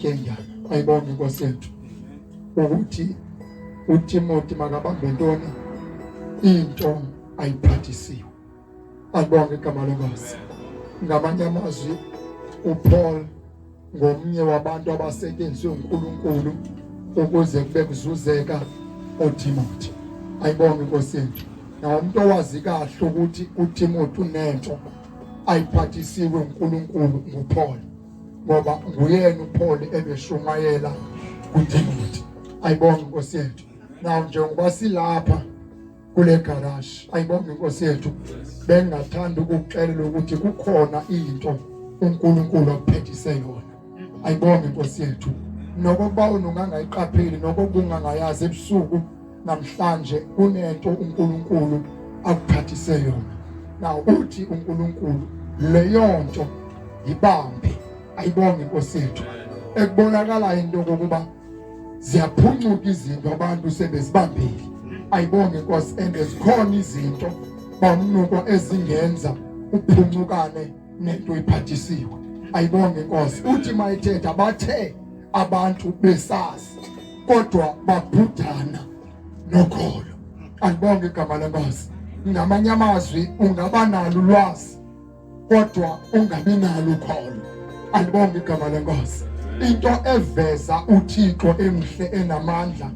Inkenyana ayibonge inkosi yethu ukuthi uTimothy makabambe ntoni into ayiphathisiwe. Alibonge igama lenkosi. Ngamanye amazwi uPaul ngomnye wabantu abasetyenziswe uNkulunkulu ukuze kube kuzuzeka oTimothy. Ayibonge inkosi yethu. Nawo umuntu owazi kahle ukuthi uTimothy unento ayiphathisiwe uNkulunkulu nguPaul. Ngoba nguyena uPaul ebeshumayela kuTimothy. Ayibonge inkosi yethu. Nawo njengoba silapha kule garage ayibonge inkosi yethu bengathanda ukukuxelela ukuthi kukhona into uNkulunkulu akuphethise yona ayibonge inkosi yethu nokokuba unungangayiqapheli nokokungangayazi ebusuku namhlanje kunento uNkulunkulu akuphathise yona na uthi uNkulunkulu leyonto yibambe ayibonge inkosi yethu ekubonakala into kokuba ziyaphuncuka izinto abantu sebezibambile ayibonge inkosi and zikhona izinto bamnukwa ezingenza uphuncukane nento iphathisiwe ayibonge inkosi uthi mayithetha bathe abantu besazi kodwa babhudana nokholo alibonge igama lenkosi ngamanye amazwi ungaba nalo ulwazi kodwa ungabi nalo ukholo alibonge igama lenkosi into eveza uThixo emhle enamandla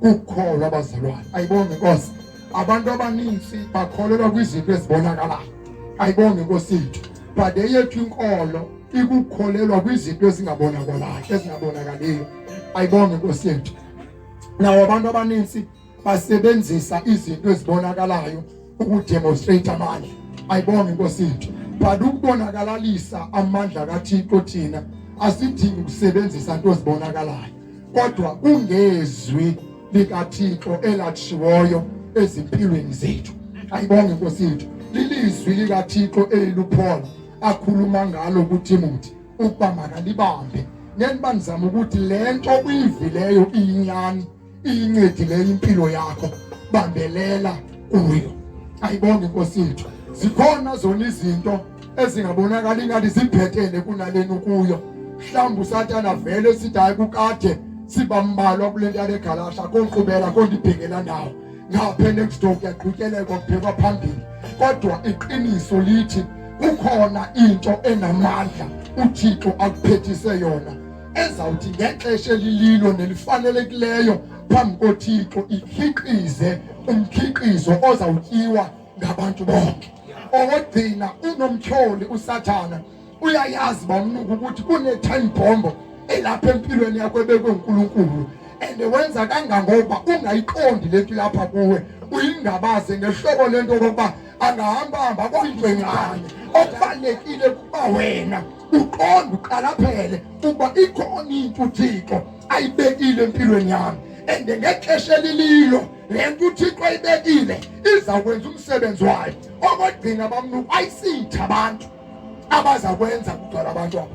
kukholwa abazalwane ayibonge inkosi abantu abaninzi bakholelwa kwizinto ezibonakalayo ayibonge inkosi yethu but eyethu inkolo ikukholelwa kwizinto ezingabonakalayo ezingabonakaliyo ayibonge inkosi yethu nawo abantu abaninzi basebenzisa izinto ezibonakalayo ukudemonstrate amandla ayibonge inkosi yethu but ukubonakalalisa amandla kaThixo thina asidingi ukusebenzisa into ezibonakalayo kodwa kungezwi likaThixo elatshiwoyo ezimpilweni zethu ayibonge inkosi yethu lilizwi likaThixo elilupholo akhuluma ngalo kuTimothy ukuba makalibambe neniba nizama ukuthi le nto uyivileyo iyinyani iyincedileyo impilo yakho bambelela kuyo ayibonge inkosi yethu zikhona zona izinto ezingabonakala ingathi zibhetele kunaleni kuyo mhlawumbe usathana vele sithi hayi kukade sibambalwa kule nto yale galasha konkqubela kondibhekela ndawo ngapha next door kuyaqhutyelekwa kubhekwa phambili kodwa iqiniso lithi kukhona into enamandla uThixo akuphethise yona ezawuthi ngexesha elililo nelifanelekileyo phambi koThixo ikhiqize umkhiqizo ozawutyiwa ngabantu bonke. Owokugcina unomtyholi uSathana uyayazi bamnuka ukuthi kune-time bomb elapha empilweni yakho ebekwe uNkulunkulu and wenza kangangoba ungayiqondi lento ilapha kuwe uyingabaze ngehlobo lento kokuba angahamba hamba kuyinto encane okubalulekile kuba wena uqonde uqalaphele ukuba ikhona into uThixo ayibekile empilweni yami and ngexesha elililo le nto uThixo ayibekile izawukwenza umsebenzi wayo okogcina bamnuku ayisitha abantu abazakwenza kugcwala abantu apha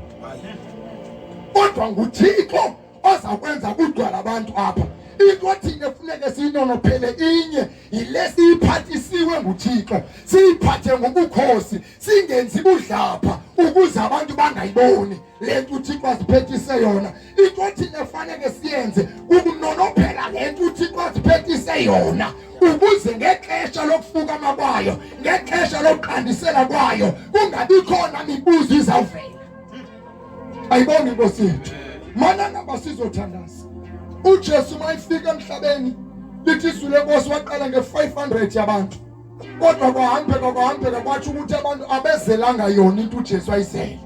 kodwa nguThixo ozakwenza kugcwala abantu apha into thina efuneke siyinonophele inye yile siyiphathisiwe nguThixo siyiphathe ngobukhosi singenzi budlapha ukuze abantu bangayiboni le nto uThixo aziphethise yona into thina efanele siyenze kukunonophela le nto uThixo aziphethise yona ukuze ngexesha lokufukama kwayo ngexesha lokuqandisela kwayo kungabikhona mibuzo izawuvela ayibonge inkosi yethu mana ngaba sizothandaza uJesu mayifika emhlabeni lithi izwi lenkosi waqala nge-500 yabantu kodwa kwahambeka kwahambeka kwatsho ukuthi abantu abezelanga yona into uJesu ayizele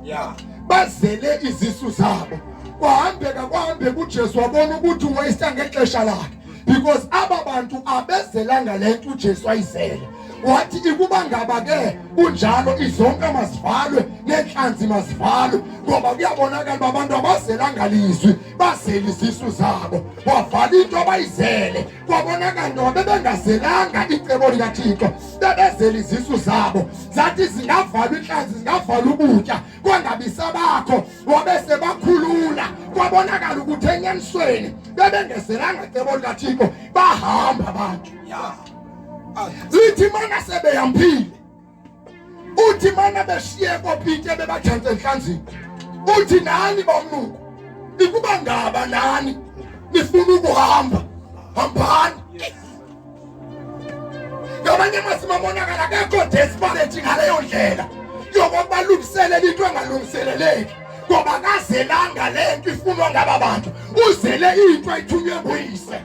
bazele izisu zabo kwahambeka kwahambeka uJesu wabona ukuthi wayista ngexesha lakhe because aba bantu abezelanga le nto uJesu ayizele wathi ikuba ngaba ke kunjalo izonka mazivalwe neenhlanzi mazivalwe ngoba kuyabonakala uba abantu abazelanga lizwi bazele izisu zabo wavala into abayizele kwabonakala ntoba bebengazelanga icebo likathixo bebezele izisu zabo zathi zingavalwa intlanzi zingavalwa ukutya kwangabisabakho wabe sebakhulula kwabonakala ukuthi enyanisweni bebengezelanga cebo likathixo bahamba abantu lithi mana sebeyamphile uthi mana beshiye kopite bebathantse enhlanzini uthi nani bomnuko Ikuba ngaba nani nifuna ukuhamba, hambani. Ngamanye amazwi mamonakala akekho desperate ngaleyo ndlela yokokuba alungiselele into engalungiseleleki, ngoba akazelanga le nto ifunwa ngaba bantu, uzele into ayithunywe nguyise.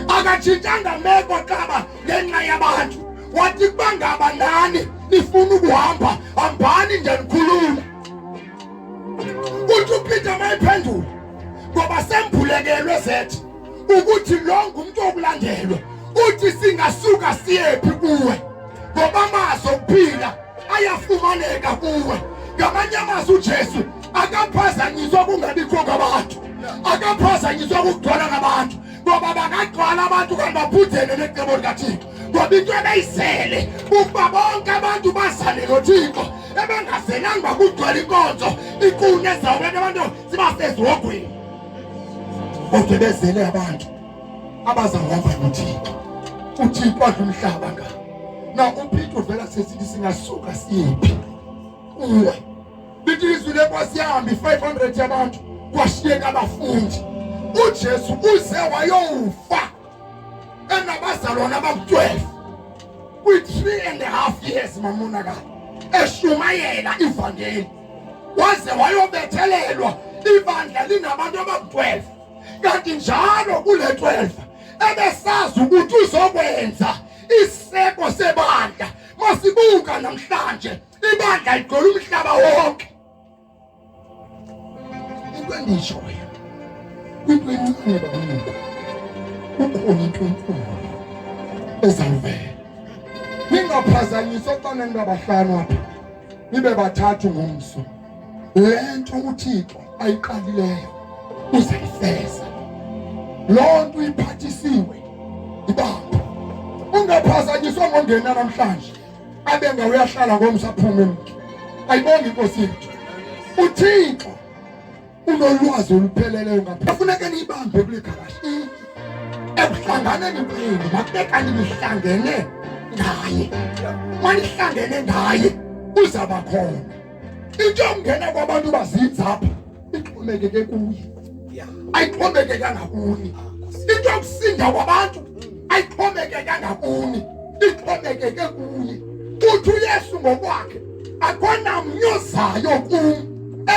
Akatshintshanga meko qaba ngenxa yabantu. Wathi kuba ngaba nani nifuna ukuhamba, hambani, ndiyanikhulula. Uthi uPeter mayiphendula, ngoba sembulekelwe zethi ukuthi lo ngumntu wokulandelwa, uthi singasuka siyephi kuwe, ngoba amazwi okuphila ayafumaneka kuwe. Ngamanye amazwi uJesu akaphazanyiswa kungabikho kwabantu, akaphazanyiswa kugcwala ngabantu, ngoba bangagcwala abantu kanti baphuthene necebo likaThixo. Ngoba into ebeyizele ukuba bonke abantu bazane noThixo, ebengazelanga uba kugcwele inkonzo ikune ezawubeka abantu sibasezihogweni, kodwa ebezele abantu abazawuhamba noThixo, uThixo adla umhlaba ngabo. Na uPeter uvela sesithi singasuka siyephi kuwe? Lithi izwi lenkosi yahamba i-500 yabantu, kwashiyeka abafundi. UJesu uze wayowufa enabazalwana abaku-12 kwi-3.5 years mamonakala eshumayela ivangeli, waze wayobethelelwa ibandla linabantu abaku-12. Kanti njalo kule 12 ebesazi ukuthi uzokwenza isiseko sebandla. Masibuka namhlanje ibandla ligcwele umhlaba wonke. Into endiyishoyo, kwinto encane bakunuka kukhona into enkulu ezawuvela. Ningaphazanyiswa xa nani babahlanu apha nibe bathathu ngomso. Le nto uThixo ayiqalileyo uzayifeza. Loo nto uyiphathisiwe, ibambe. Ungaphazanyiswa ngongena namhlanje abe ngawuyahlala ngomso aphume emke. Ayibonge inkosi yethu. UThixo unolwazi olupheleleyo ngapha. Kufuneka niyibambe kule garashi ekuhlanganeni kwenu, makube kanti nihlangene ngaye. Manihlangene ngaye uzaba khona. Into yokungena kwabantu bazinza apha ixhomekeke kuye, ayixhomekekanga kuni. Into yokusinda kwabantu ayixhomekekanga kuni, ixhomekeke kuye. Uthi uYesu ngokwakhe, akho namnye ozayo kum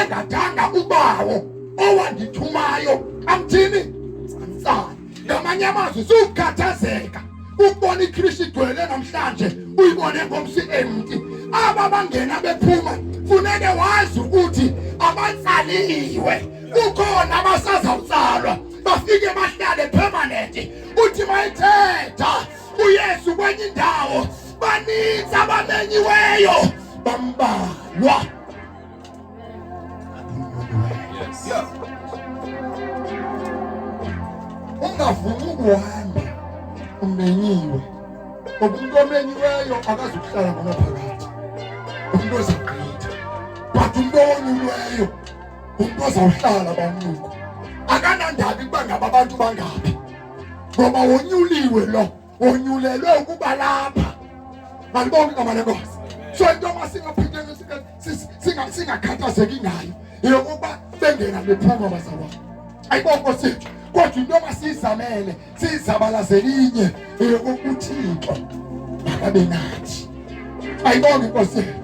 engadanga uBawo owandithumayo amthini amtsala. Ngamanye amazwi, sukukhathazeka ukubona iKristu igcwele namhlanje uyibone ngomsi empty. Aba bangena bephuma funeke wazi ukuthi abatsaliwe, kukhona abasazawutsalwa bafike bahlale permanent. Uthi mayithetha uYesu kwenye indawo, baninzi abamenyiweyo, bambalwa. Ungavumi ukuhamba umenyiwe, ngoba umuntu omenyiweyo akazukuhlala ngonaphakade, umuntu ozagqitha. But umuntu owonyulweyo umuntu ozawuhlala bamnuko, akanandaba ukuba ngaba abantu bangaphi, ngoba wonyuliwe lo, wonyulelwe ukuba lapha. Malibonke igama lenkosi. So into masingaphinde singakhathazeki ngayo yokuba bengena bephuma bazalwane, ayibonke sethu. Kodwa into masiyizamele siyizabalazelinye eyokuba uThixo makabe nathi. Ayibonke inkosi yethu.